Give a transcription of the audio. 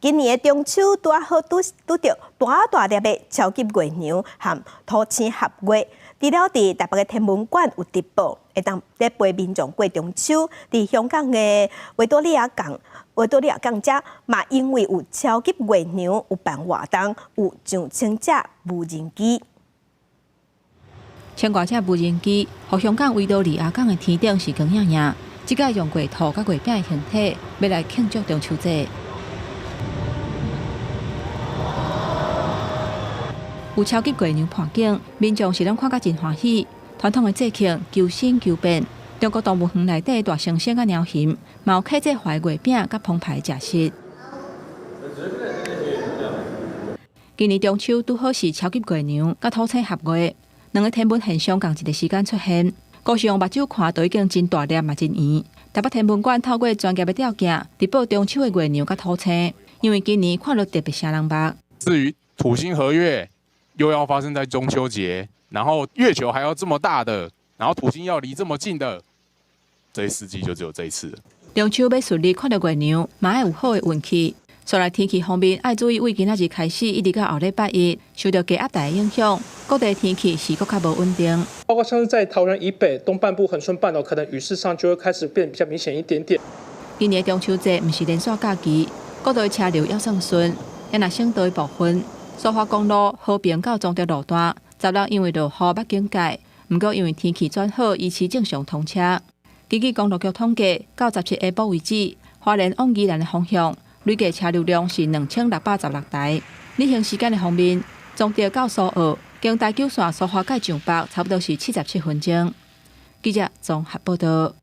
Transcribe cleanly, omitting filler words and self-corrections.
今年的中秋拄好拄拄著大大粒的超級月娘和土星合月，除了佇台北的天文館有直播，會當咧陪民眾過中秋。佇香港的維多利亞港，維多利亞港遮嘛，因為有超級月娘有辦活動，有上千隻無人機。千外隻無人機，予香港維多利亞港的天頂是光熠熠。這擺用月兔佮月餅的形體，欲來慶祝中秋節。有超級月娘伴景，民眾是攏看甲真歡喜。傳統的節慶求新求變，中國動物園內底大猩猩佮貓熊，嘛有客製化月餅佮澎湃食食。今年中秋拄好是超級月娘佮土星合月，兩个天文現象仝一个時間出現。高雄目睭看都已經真大粒嘛真圓。台北天文館透過專業的吊鏡，直播中秋的月娘佮土星，因為今年看著特別穢人目。至於土星合月又要發生在中秋節，然後月球還要這麼大的，然後土星要離這麼近的，這一世紀就只有這一次。中秋欲順利看著月娘，嘛愛有好的運氣。所來天氣方面愛注意，為今仔日開始一直到後禮拜一，受著低壓帶的影響，各地天氣是閣較無穩定。包括像是在桃園以北、東半部、恆春半島，可能雨勢上就會開始變比較明顯一點點。今年中秋節毋是連續假期，各地車流猶算順，也若省道的部分，蘇花公路和平到彰德路段，昨日因為落雨捌警戒，毋過因為天氣轉好，維持正常通車。根據公路局統計，到17下晡為止，花蓮往宜蘭的方向，累計車流量是2616台。旅行時間的方面，彰德到蘇澳，經台九線蘇花改上北，差不多是77分鐘。記者綜合報道。